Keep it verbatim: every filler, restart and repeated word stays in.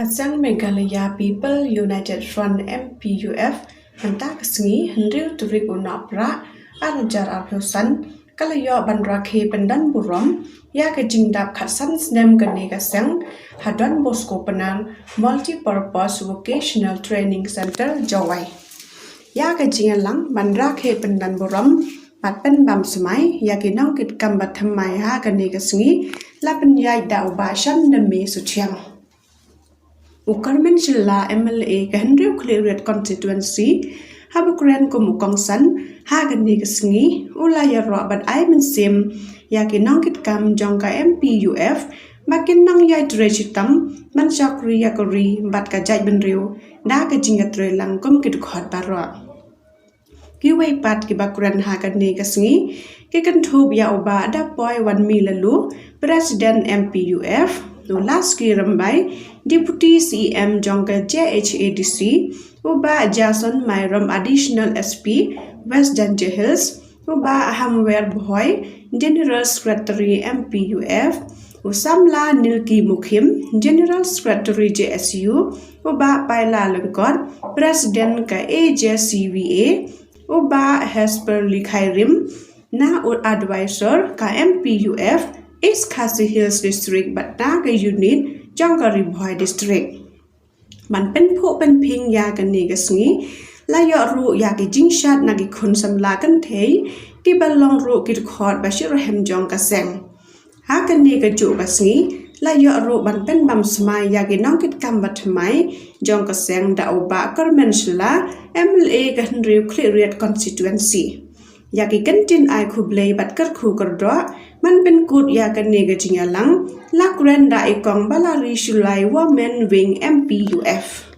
Seng Meghalaya People United Front M P U F mynta ka sngi hynriew tarik u Nohprah ar hajar arphew san ka la ïoh ban rakhe pyndon burom ïa ka jingdap khatsan snem kane ka seng ha Don Bosco Pnar Multipurpose Vocational Training Centre Jowai. Ïa ka jingïalang ban rakhe pyndon burom bad pynbam smai ïa ki nongkitkam ba thymmai ha kane ka sngi la pynïaid da u Bah Shandamme Suchiang. U Kyrmen Shylla M L A ka hynriew khlieh riat constituency haba kren kum u kongsan ha kane ka sngi u la ïaroh bad ai mynsiem ïa ki nongkitkam jong ka M P U F ba kin nang ïai trei shitom ban shakri ïa ka ri bad ka jaitbynriew da ka jingïatreilang kum ki dkhot baroh. Kiwei pat kiba kren ha kane ka sngi ki kynthup ïa u Bah Dapoi Wanmi Laloo, President M P U F, u Laski Rymbai, Deputy C E M jong ka J H A D C, u Bah Jason Myrom, Additional S P West Jaintia Hills, u Bah Hamwer Bhoi, General Secretary M P U F, u Samla Nilki Mukhim, General Secretary J S U, u Bah Paila Lyngkot, President ka A J C V A, u Bah Hesper Likhairim, na u Advisor ka M P U F East Khasi Hills District bad na ka Unit jong ka Ri Bhoi District. Ban pynphuh pynphieng ïa kane ka sngi la ïoh ruh ïa ki jingshad na ki khun samla kynthei kiba long ruh ki dkhot ba shitrhem jong ka seng. Ha kane kajuh ka sngi la ïoh ruh ban pynbam smai ïa ki nongkitkam ba thymmai jong ka seng da u Bah Kyrmen Shylla M L A ka hynriew khlieh riat constituency. Ïa ki kyntien ai khublei bad kyrkhu kyrdoh ban pynkut ïa kane ka jingïalang la kren da i Kong Balari Shylla, Women Wing M P U F.